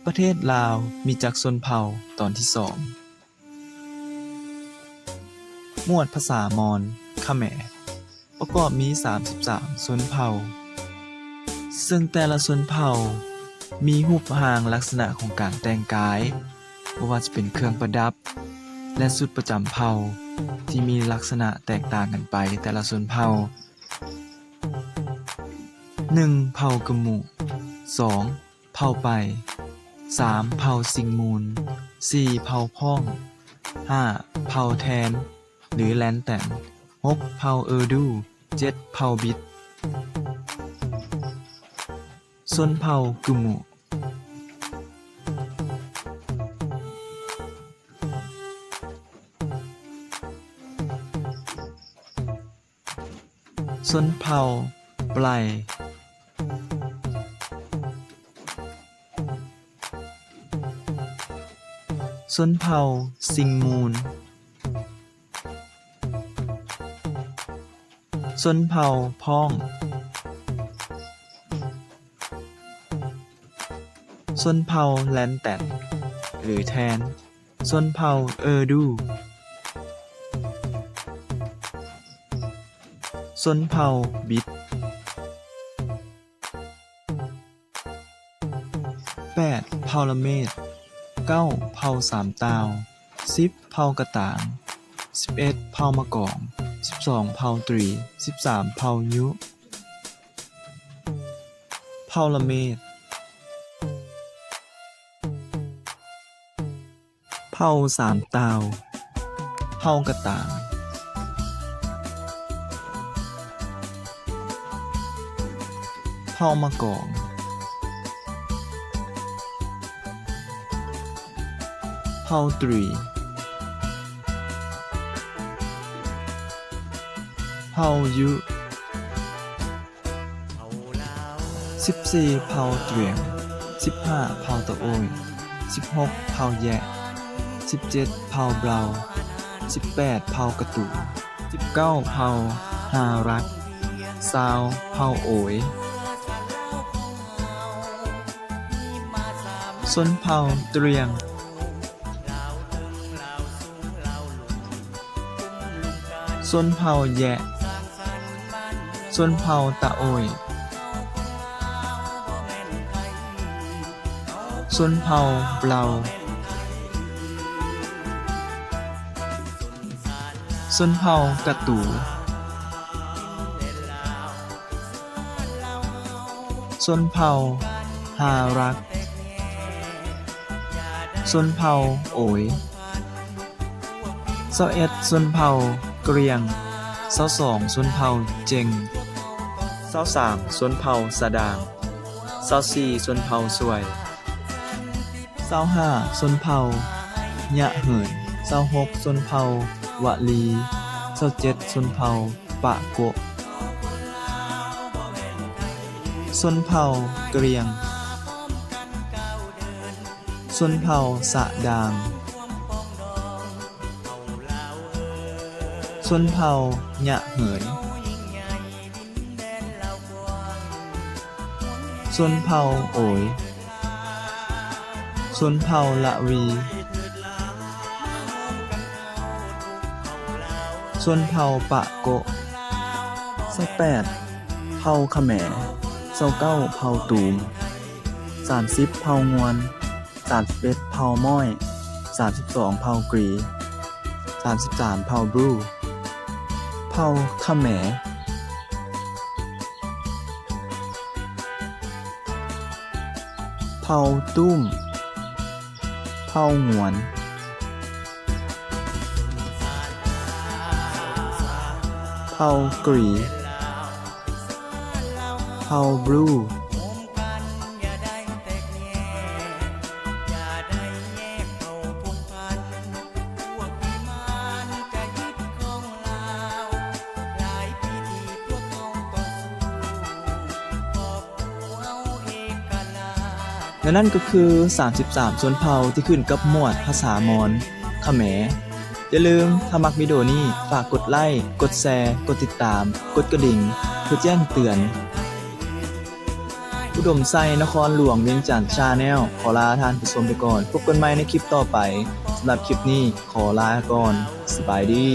ປະເທດລາວມີຈັກຊົນເຜົ່າ? ຕອນທີສອງ. ໝວດພາສາມອນ ຂະແໝ ປະກອບມີສາມສິບສາມຊົນເຜົ່າ, ເຊິ່ງແຕ່ລະຊົນເຜົ່າມີຮູບຮ່າງລັກສະນະຂອງການແຕ່ງກາຍ, ບໍ່ວ່າຈະເປັນເຄື່ອງປະດັບ ແລະ ຊຸດປະຈຳເຜົ່າ ທີ່ມີລັກສະນະແຕກຕ່າງກັນໄປແຕ່ລະຊົນເຜົ່າ. ໜຶ່ງ ເຜົ່າກຶມມຸ, ສອງ ເຜົ່າໄປ, ສາມ ເຜົ່າຊິງມູນ, ສີ່ ເຜົ່າພ້ອງ, ຫ້າ ເຜົ່າແທນ ຫຼື ແລນແຕນ, ຫົກ ເຜົ່າເອີດູ, ເຈັດ ເຜົ່າບິດ. ຊົນເຜົ່າກຶມມຸ. ຊົນເຜົ່າໄປ, ຊົນເຜົ່າຊິງມູນ, ຊົນເຜົ່າພ້ອງ, ຊົນເຜົ່າແລນແຕນ ຫຼື ແທນ, ຊົນເຜົ່າເອີດູ, ຊົນເຜົ່າບິດ. ແປດ ເຜົ່າລະເມດ, ເກົ້າ ເຜົ່າສາມຕ່າວ, ສິບ ເຜົ່າກະຕາງ, ສິບເອັດ ເຜົ່າມະກອງ, ສິບສອງ ເຜົ່າຕຣີ, ສິບສາມ ເຜົ່າຍຸ. ເຜົ່າລະເມດ. ເຜົ່າສາມຕ່າວ, ເຜົ່າກະຕາງ, ເຜົ່າມະກອງ, ເຜົ່າຕຣີ, ເຜົ່າຍຸ. ສິບສີ່ ເຜົ່າຕຣຽງ, ສິບຫ້າ ເຜົ່າຕະໂອ້ຍ, ສິບຫົກ ເຜົ່າແຢະ, ສິບເຈັດ ເຜົ່າເບົາ, ສິບແປດ ເຜົ່າກະຕູ, ສິບເກົ້າ ເຜົ່າຮາຣັກ, ຊາວ ເຜົ່າໂອຍ. ຊົນເຜົ່າຕຣຽງ, ຊົນເຜົ່າແຢະ, ຊົນເຜົ່າຕະໂອ້ຍ, ຊົນເຜົ່າເບົາ, ຊົນເຜົ່າກະຕູ, ຊົນເຜົ່າຮາຣັກ, ຊົນເຜົ່າໂອຍ. ຊາວເອັດ ຊົນເຜົ່າກຣຽງ, ຊາວສອງ ຊົນເຜົ່າເຈັງ, ຊາວສາມ ຊົນເຜົ່າສະດາງ, ຊາວສີ່ ຊົນເຜົ່າສວຍ, ຊາວຫ້າ ຊົນເຜົ່າຍະເຫີນ, ຊາວຫົກ ຊົນເຜົ່າວະລີ, ຊາວເຈັດ ຊົນເຜົ່າປະໂກະ. ຊົນເຜົ່າກຣຽງ, ຊົນເຜົ່າສະດາງ, ຊົນເຜົ່າຍະເຫີນ, ຊົນເຜົ່າໂອຍ, ຊົນເຜົ່າລະວີ, ຊົນເຜົ່າປະໂກະ. ຊາວແປດ ເຜົ່າຂະແໝ, ຊາວເກົ້າ ເຜົ່າຕູມ, ສາມສິບ ເຜົ່າງວນ, ສາມສິບເອັດ ເຜົ່າມ້ອຍ, ສາມສິບສອງ ເຜົ່າກຣີ, ສາມສິບສາມ ເຜົ່າບຣູ. ເຜົ່າຂະແໝ, ເຜົ່າຕູມ, ເຜົ່າງວນ, ເຜົ່າກຣີ, ເຜົ່າບຣູ. ແລະ ນັ້ນກໍຄືສາມສິບສາມຊົນເຜົ່າທີ່ຂຶ້ນກັບໝວດພາສາມອນ ຂະແໝ. ຢ່າລືມ, ຖ້າມັກວິດີໂອນີ້, ຝາກກົດໄລ້, ກົດແຊ, ກົດຕິດຕາມ, ກົດກະດິ່ງ ເພື່ອແຈ້ງເຕືອນ. ອຸດົມໄຊ ນະຄອນຫຼວງວຽງຈັນ Channel ຂໍລາທ່ານຜູ້ຊົມໄປກ່ອນ. ພົບກັນໃໝ່ໃນຄລິບຕໍ່ໄປ. ສຳລັບຄລິບນີ້ ຂໍລາກ່ອນ. ສະບາຍດີ.